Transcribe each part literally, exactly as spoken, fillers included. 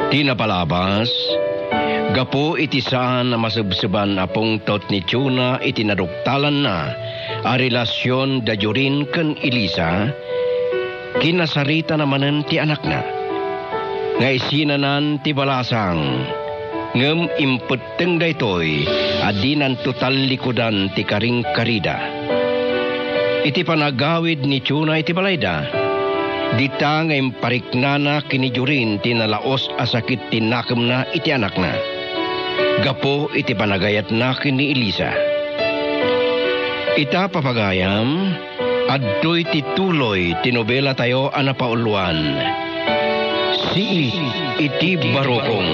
Ti napalabas, gapu iti saan a masebseban a pungtot ni Jonah iti naduktalanna a relasion da Jorin ken Elisa, kinasaritana manen ti anakna, nga isinanan ti balasang, ngem impetteng daytoy a dinanto tallikudan ti karingkarida. Iti panagawid ni Jonah iti balayda, dita nga impariknana ken ni Jorin ti nalaus a sakit ti nakemna iti anakna, gapu iti panagayatna ken ni Elisa. Ita, papagayam, adtoy ti tuloy ti nobelatayo a napauluan, Siit iti Barukong.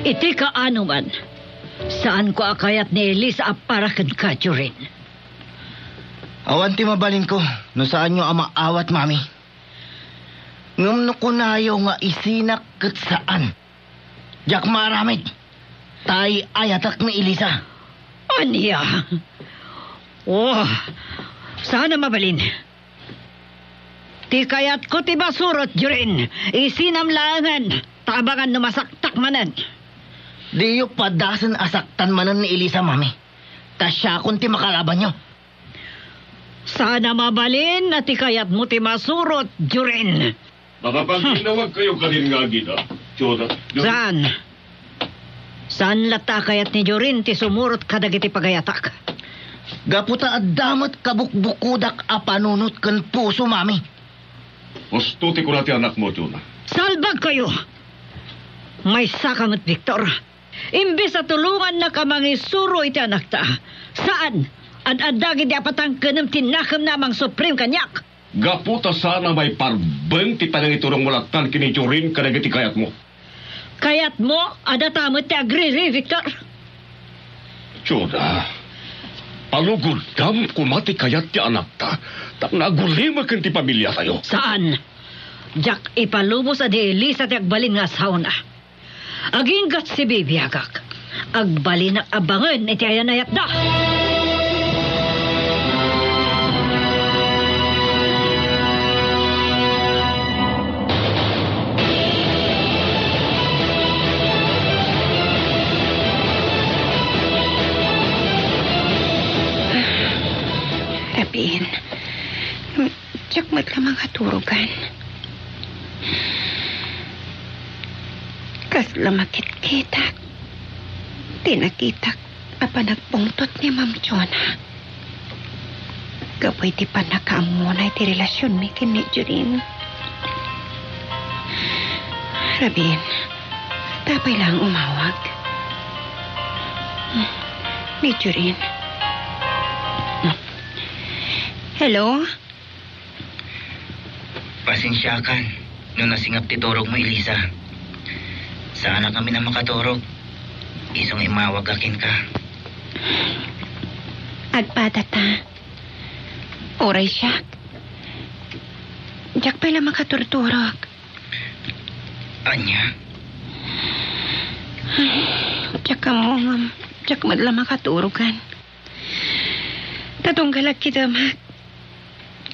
Iti kaanoman, saanko a kayat ni Elisa a para kenka, Jorin. Awan ti mabalinko no saanyo a maawat, Mami. Ngem no kunayo nga isinak ket saan, diak maaramid. Ta ay-ayatek ni Elisa. Ania? Oh, saan a mabalin. Ti kayatko ti masurot, Jorin. Isinam laengen, ta abangan no masaktak manen. Diyo padasen a saktan manen ni Elisa, Mami. Ta siakon ti makalabanyo. Saan a mabalin a ti kayatmo ti masurot, Jorin. Makapagginawag kayo kadin nga agina, Jonah. Saan? Saan latta a kayat ni Jorin ti sumurot kadagiti pagayatak? Gapu ta adda met kabukbukodak a panunot ken puso, Mami. Husto ti kuna ti anakmo, Jonah. Salbag kayo! Maysaka met, Victor. Imbes a tulongannaka a mangisuro iti anakta, saan, ad-adda gidi a patangkenem ti nakemna a mangsuprem kaniak. Gapu ta saan a maiparbeng ti panangiturongmo lattan ken ni Jorin kadagiti kayatmo. Kayatmo a data met ti agriri, Victor? Jonah, palugoddam koma ti kayat ti anakta, tapno agulimek ken ti pamiliatayo. Saan. Diak ipalubos a ni Elisa ti agbalin nga asawna. Aginggat sibibiagak. Agbalinak a bangen iti ayan-ayatda. Rabin, diak met la makaturogan. Kasla makitkitak ti nakitak a panagpungtot ni Ma'am Jonah gapu iti pannakaammona iti relasionmi ken ni Jorin. Rabin, ta apay laeng umawag? Ni Jorin. Hello? Pasensiakan no nasingap ti turogmo, Elisa. Saanak ngamin a makaturog isu nga immawagak kenka. Agpadata. Uray siak, diak pay la makaturturog. Ania? Ay, diak ammo ngem diak met la makaturogan. Ta tunggal agkidemak,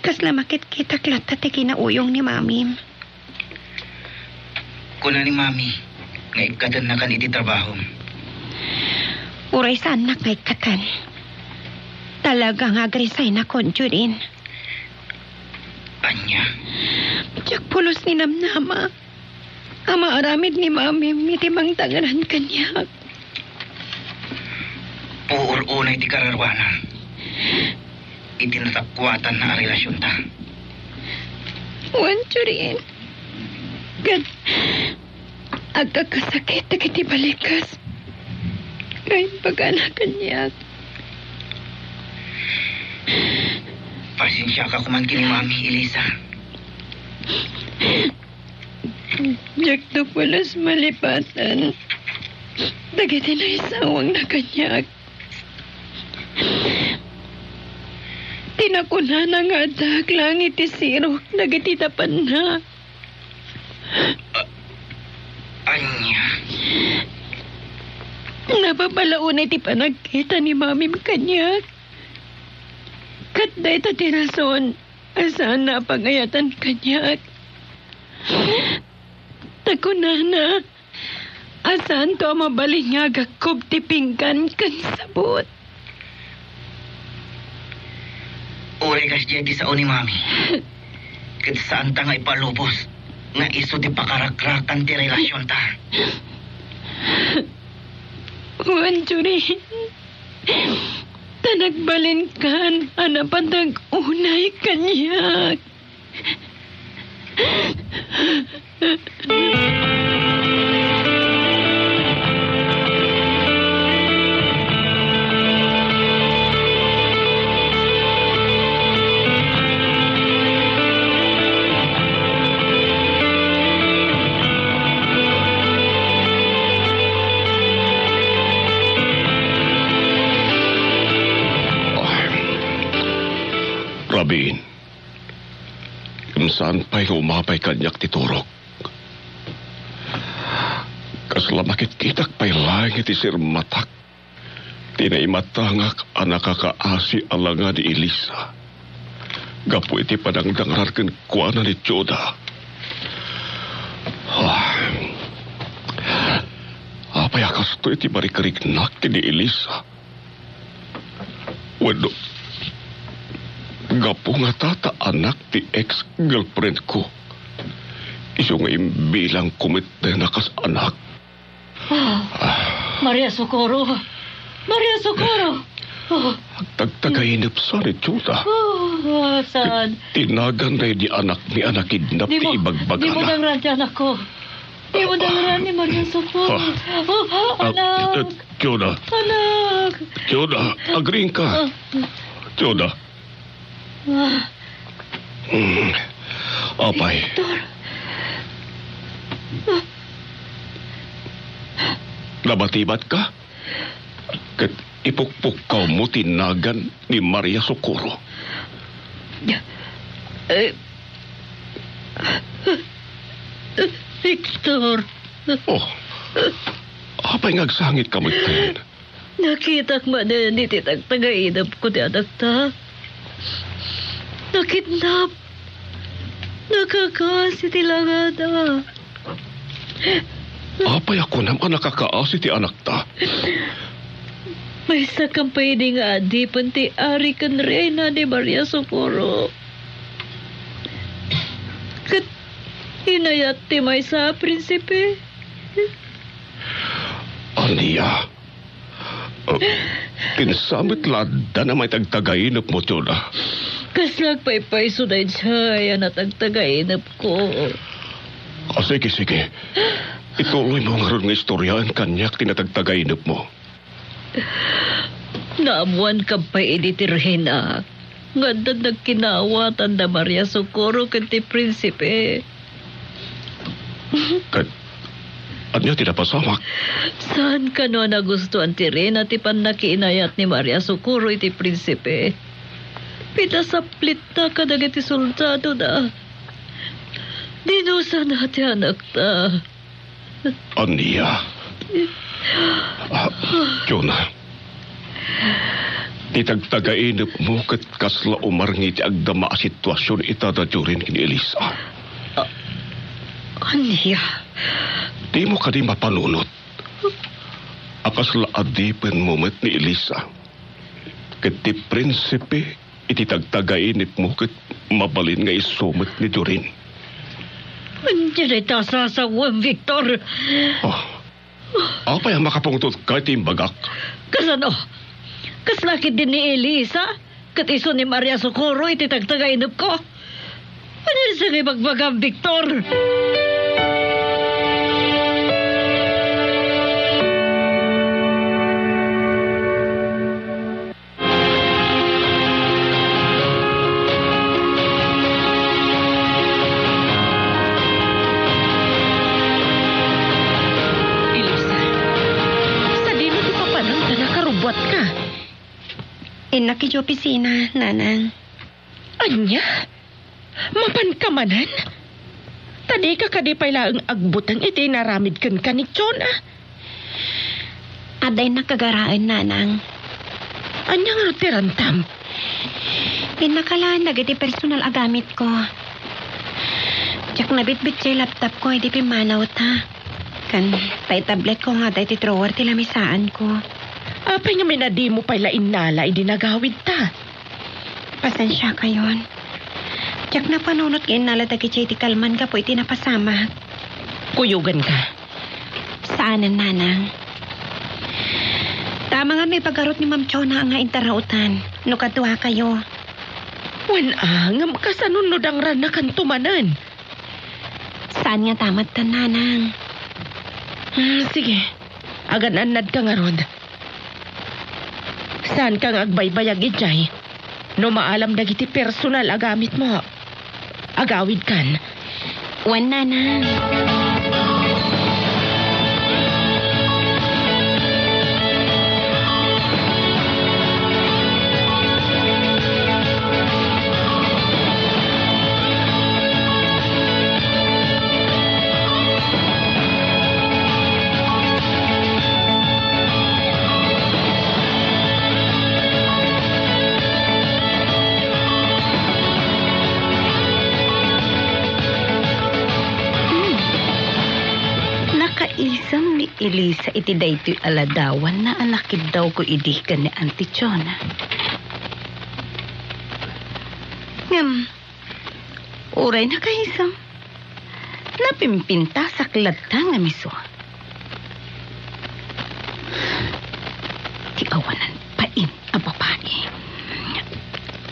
kasla makitkitak latta ti kinauyong ni Mamim. Kuna ni Mami nga ikkatennakan iti trabahom. Uray saannak nga ikkaten, talaga nga agresign-akon, Jorin. Ania? Diak pulos nga namnama a maaramid ni Mamim iti mangtangran kaniak. Puor unay ti kararuanam iti nasakuatanna a relasionta. Wen, Jorin. Ket agkakasakit dagiti balikas nga imbagana kaniak. Pasensiaka koman ken ni Mami, Elisa. Diakto pulos malipatan dagiti naisawangna kaniak. Ti nakunana nga addaak laeng iti sirok dagiti napanna. A-, ania? Napapalaunay ti panagkita ni Mamim kaniak. Ket dayta ti rason a saanna a pagayatan kaniak. Ta kunana, a saanto a mabalin nga agakkob ti pinggan ken sabut. Uray kasdiay ti sao ni Mami, ket saanta nga ipalubos nga isu ti pakarakrakan ti relasionta. Wen, Jorin, ta nagbalinkan a napatag unay kaniak. Rabin, ngem saan pay nga umapay kaniak ti turok. Kasla makitkitak pay laeng iti sirmatak ti naimatangak a nakakaasi a langa ni Elisa gapu iti panangdangrar kenkuana ni Juda. Ah, apay a kastoy ti marikriknak ken ni Elisa? Wenno, gapu ngata ta anak ti ex-girlfriend ko, isu nga imbilangko met dayta a kas anak. Ah, Maria Socorro! Maria Socorro! Oh. Agtagtagainep sa ni Juda. Oh, saan? Tinagan daydi anakmi a nakidnap ti ibagbagana. Dimo dangran ti anakko. Dimo dangran ni Maria Socorro. Ah. Oh, anak. Ah, Juda. Anak. Juda, agriingka. Ah. Juda. Ah. Hmm. Apay. Victor. Nabatibatka? Ket ipukpukkawmo ti nagan ni Maria Socorro. Eh, Victor. Oh, apay nga agsangitka metten? Nakitak manen iti tagtagainepko ti anakta. Nakidnap. Nakakaasi ti langada. Apay a kunam a nakakaasi ti anakta? Maysakan pay idi nga adipen ti ari ken reyna ni Maria Socorro. Ket inayat ti maysa a prinsipe. Ania? Uh, kinsa met la addan a maitagtagainepmo, Juda? Kasla agpaypayso daydiay a natagtagainepko. Ah, sige, sige. Ituloymo ngarud nga istoryaen kaniak ti natagtagainepmo. Naammoankan pay idi ti reyna nga addan nagkinaawatan da Maria Socorro ken ti prinsipe. Ket ania ti napasamak? Saan kano a nagustoan ti reyna ti pannakiinayat ni Maria Socorro iti prinsipe. Pinasaplitna kadagiti soldadona. Dinusana ti anakta. Ania? Ah, Juda, ti tagtagainepmo ket kasla umarngi ti agdama a situasion ita da Jorin ken Elisa. Ah, ania? Dimo kadi mapanunot a kasla adipenmo met ni Elisa ket ti prinsipe iti tagtagainepmo ket mabalin nga isu met ni Jorin. Ania dayta a sasawem, Victor? Oh. Apay a makapungtotka iti imbagak? Kasano? Kasla ketdi ni Elisa ket isu ni Maria Socorro iti tagtagainepko? Ania dayta nga ibagbagam, Victor? Elisa, sadino ti papanam ta nakarubbuatka? Innak idiay opisina, Nanang. Ania? Mapanka manen? Ta dika kadi pay laeng agbuteng iti inaramid kenka ni Jonah? Adda innak gagaraen, nanang. Ania ngarud ti rantam? Innaka laeng dagiti personal a gamitko. Diak nabitbit ti laptopko idi pimmanawta. Ken ti tabletko nga adda iti drawer ti lamisaanko. Apay ngamin a dimo pay la innala idi nagawidta? Pasensiakayon. Diak napanunot nga innala dagiti kalman gapu iti napasamak. Kuyoganka. Saanen, nanang. Tamangan no ipagarut ni Ma'am Chona nga intarautan no kaduakayo. Wen a, ngem kasano no dangrannakanto manen? Saan ngata metten, nanang. Hmm, sige. Agan-annadka ngarud. Saanka nga agbaybayag idiay no maalam dagiti personal a gamitmo. Agawidkan. Wen, nanang. Hmm. Nakaisem ni Elisa iti daytoy a ladawanna a nakiddawko idi ken ni Auntie Chona. Ngem, uray nakaisem, napimpintasak latta nga misua. Ti awanan pain a babai.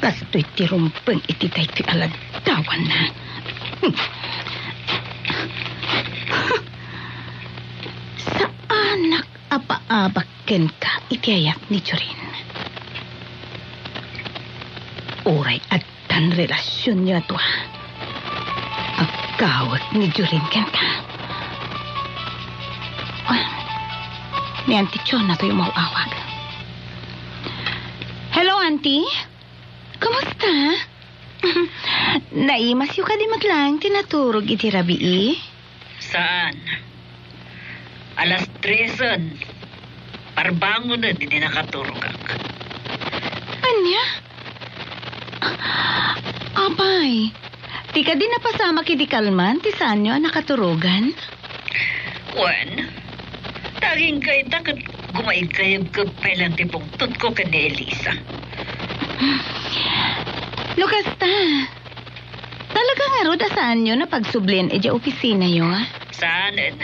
Kastoy ti rumbeng iti daytoy a ladawanna. Saanak a paabak kenka iti ayat ni Jorin. Uray ad- Tan relasionyo a dua. Agkawek ni Jorin kenka. Ah, ni Auntie Chona toy umaw-awag. Hello, Auntie. Kumusta? Naimasyo kadi met laeng ti naturog iti rabii? Saan? Alas tresen. Parbangonen idi nakaturogak. Ania? Apay, ti kadi napasamak idi kalman ti saanyo a nakaturogan? Wen, nagingga ita ket gumaygayebkeb pay laeng ti pungtotko ken ni Elisa. No kasta, talaga ngarud a saanyo a pagsublien idiay opisinayo? Saanen.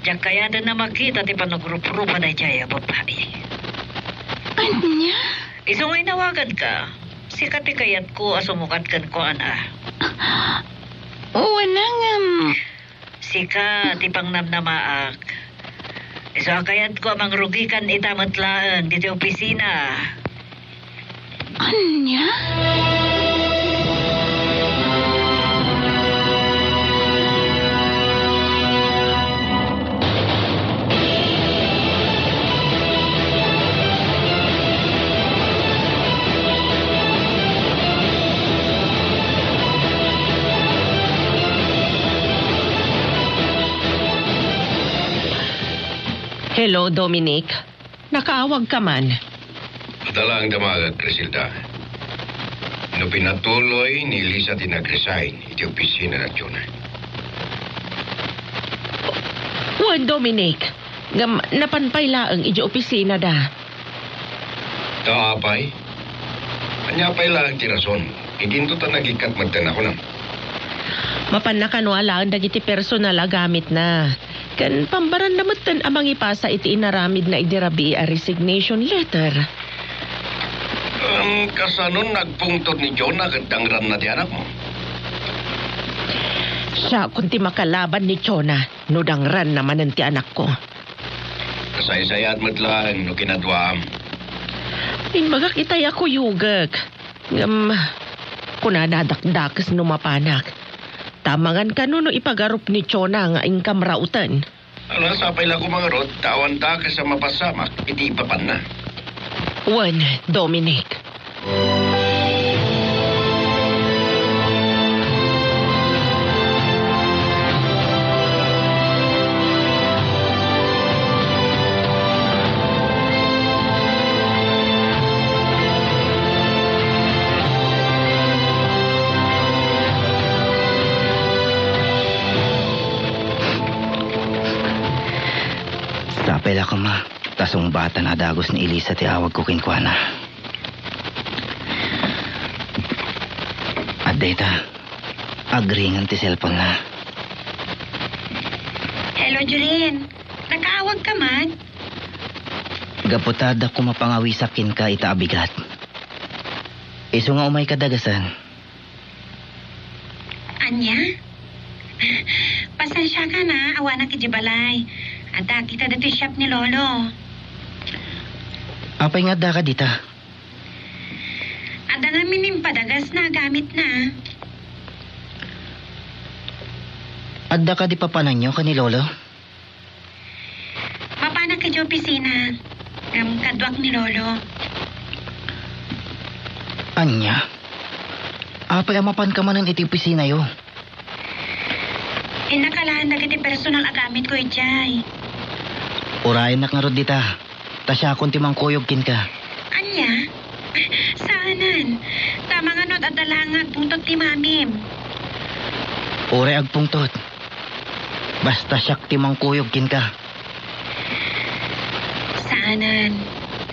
Diak kayaten a makita ti panagruprupana idiay a babai. Ania? Isu nga inawaganka, sika ti kayatko a sumukat kenkuana. Wen a, ngem. Sika ti pangnamnamaak. Isu a kayatko a mangrugikan ita met laeng ditoy opisina. Ania? Hello, Dominic. Nakaawagka man. Adda laeng damagek, Criselda. No pinatuloy ni Elisa ti nag-resign iti opisina ni Chona. Wen, Dominic, ngem napan pay laeng iti opisinada. Ta apay? Ania pay laeng ti rason? Idinto ta nagikkat metten a kunam. Mapanna kano a laeng dagiti personal a gamitna. Ken pambaranna metten a mangipasa iti inaramidna idi rabii a resignation letter. Ngem kasano nagpungtot ni Chona ket dangranna ti anakmo? Siakon ti makalaban ni Chona no dangranna manen ti anakko. Kasaysayaat met laeng no kinaduaam. Imbagak itay a kuyogek. Ngem, kunana a dakdakes no mapanak. Tamangan kano no ipagarup ni Chona nga inkam rauten. Ala, sapay la koma ngarud, ta awan dakes a mapasamak iti ipapanna. Wen, Dominic. Apay la koma, ta sungbatan a dagus ni Elisa ti awagko kenkuana. Adda ita, agringen ti cellphone-na. Hello, Jorin. Nakaawag ka man? Gapu ta adda koma pangawisak kenka ita a bigat. Isu nga umayka dagasen. Ania? Pasensiakan a, awanak idiay balay. Addaak ita ditoy shop ni Lolo. Apay nga addaka dita? Adda ngamin impadagasna a gamitna. Adda kadi papananyo ken ni Lolo? Mapanak idiay opisina. Ngem kaduak ni Lolo. Ania? Apay a mapanka manen iti opisinayo? Innakalaen dagiti personal a gamitko idiay. Urayennak ngarud dita. Ta siakon ti mangkuyog kenka. Ania? Saanen. Ta amangan no adda laeng nga agpungtot ti mamim. Uray agpungtot. Basta siak ti mangkuyog kenka. Saanen.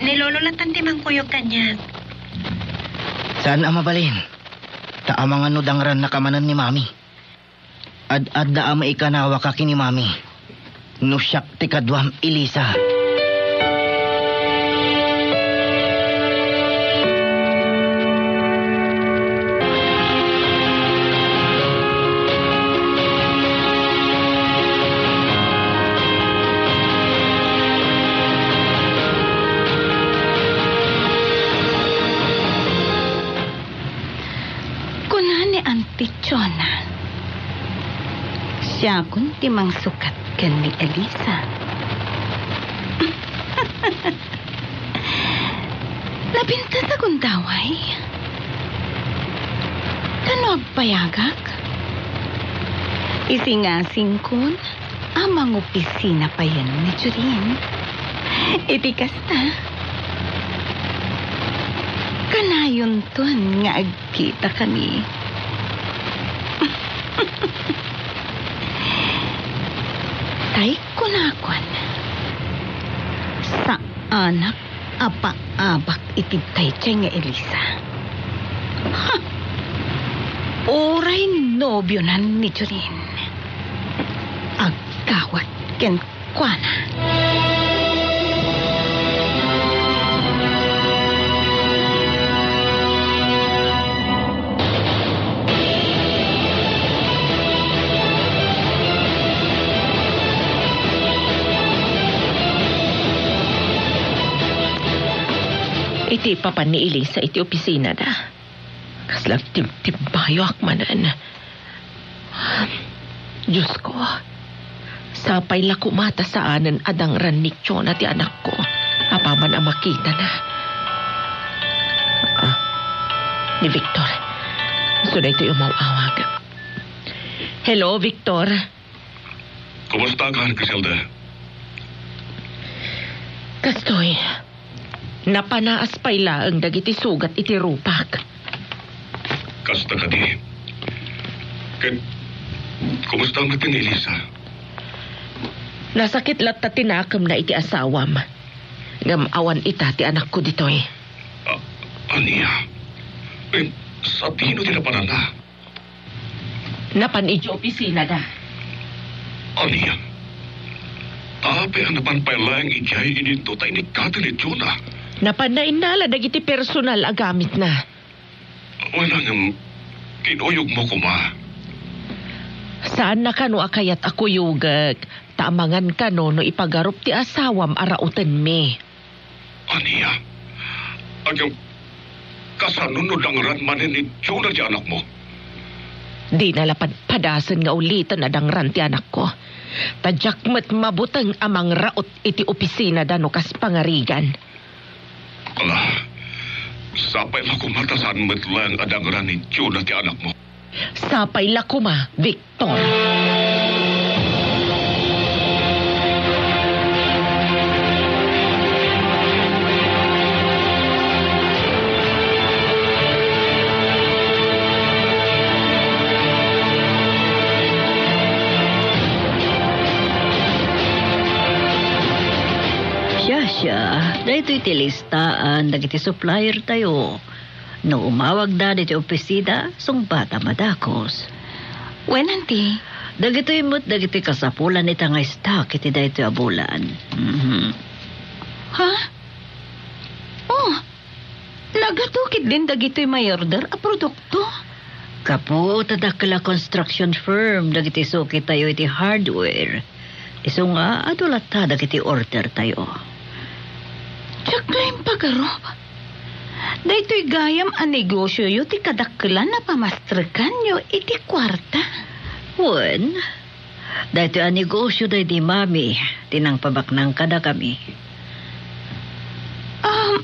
Ni Lolo latta ti mangkuyog kaniak. Saan a mabalin. Ta amangan no dangrannaka manen ni Mami. Ad-adda a maikanawaka ken ni Mami. No siak ti kaduam, Elisa. Kuna ni Auntie Chona, "Siakon ti mangsukat ken ni Elisa." Nabintatak gundaway. Kano agpayagak? Isingasingkon a mangopisina payen ni Jorin. Iti kasta, kanayonton nga agkitakami. Tay kunakon, saanak a paabak iti daydiay nga Elisa. Ha! Uray nobionan ni Jorin, aggawat kenkuana. Iti papan ni Elisa iti opisinada, kasla agtibtibbayoak manen. Diosko, sapay la koma ta saanen a dangran ni Chona ti anakko apaman a makitana. Ah, ni Victor. Isu daytoy umaw-awag. Hello, Victor. Kumusta ka, Griselda? Kastoy, napanaas pay laeng dagiti sugat iti rupak. Kasta kadi. Ket, kumusta met ni Elisa? Nasakit latta ti nakemna iti asawam. Ngem awan ita ti anakko ditoy. A-, ania? Eh, sadino ti napananna? Napan idiay opisinada. Ania? Apay a napan pay laeng idiay idinto ta inikkaten ni Chona? Napanna innala dagiti personal a gamitna. Wen, ngem kinuyogmo koma. Saanna kano a kayat a kuyogek, ta amangan kano no ipagarup ti asawam a raotenmi. Ania? Ngem, kasano no dangran manen ni Chona ti anakmo? Dina la padpadasen nga uliten a dangran ti anakko. Ta diak met mabuteng a mangraot iti opisinada no kas pangarigan. Ala, sapay la koma ta saan met laeng a dangran ni Chona ti anakmo. Sapay la koma, Victor. Siya, daytoy ti listaan dagiti supplier tayo. No umawagda ditoy opisina, sungbata madakos. Wen, Auntie. Dagitoy met dagiti kasapulan ita nga stock iti daytoy a bulan. Mhm. Ha? Oh, nagatukid din dagitoy may order a produkto? Gapu ta dakkel a construction firm dagiti sukit tayo iti hardware. Isu nga adu latta dagiti order tayo. Diak la impagarup. Daytoy gayam a negosioyo ti kadakkelan a pamastrekanyo iti kuarta. Wen, daytoy a negosio daydi Mami ti nangpabaknang kadakami. Um,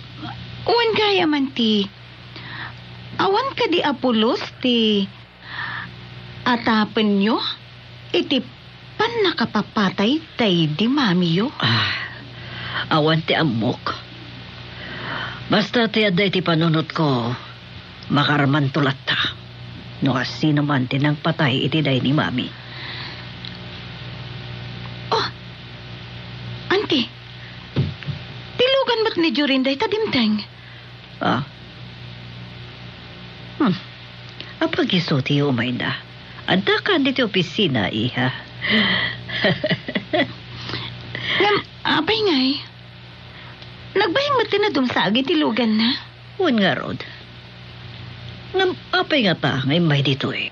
wen gayam, Auntie, awan kadi a pulos ti atapenyo iti pannakapapatay daydi mamiyo? Ah, awan ti ammok. Basta ti adda iti panunotko, makaramanto latta. No asino man ti nangpatay iti daydi Mami. Oh, Auntie, ti lugan met ni Jorin dayta dimteng. Ah? Hmm. Apag isu ti umayna. Adda kan ditoy opisina, iha. Ngem, apay ngay? Nagbaing met ti nadumsaag iti luganna? Wen ngarud. Ngem, apay ngata nga immay ditoy?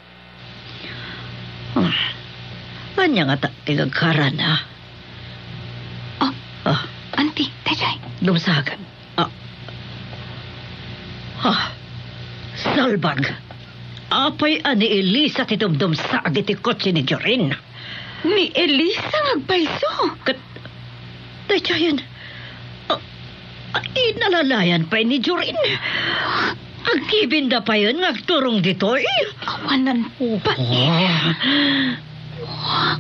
Ah, ania ngata ti gagkarana? Oh, Ah. Auntie, daydiay. Dumsagan. Ah. Ah. Salbag. Apay a ni Elisa ti dumdumsaag iti kotse ni Jorin? Ni Elisa nga agpayso? Ket, daydiayen, ah, ah, inalalayan pay ni Jorin. Aggibinda payen nga agturong ditoy? Awanan pay. Oh.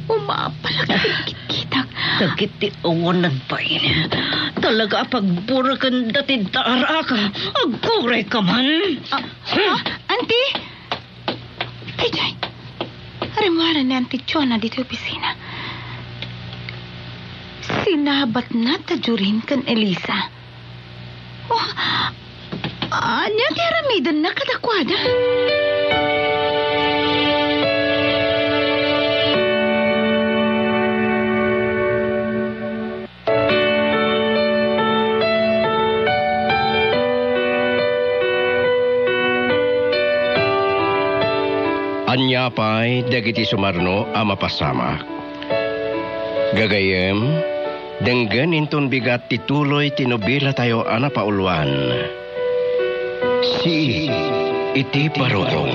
Umapalak ti kikkitak. Dagiti awanan pay. Talaga a pagburekenda ti darak. Agkurayka man. Ah, ah, Auntie! Daydiay, rimmuaren ni Auntie Chona ditoy opisina. Sinabatna da Jorin ken Elisa. Oh, ania ti aramidenna kadakuada? Ania pay dagiti sumarno a mapasamak? Gagayyem, denggen inton bigat ti tuloy ti nobelatayo a napauluan, Siit iti Barukong.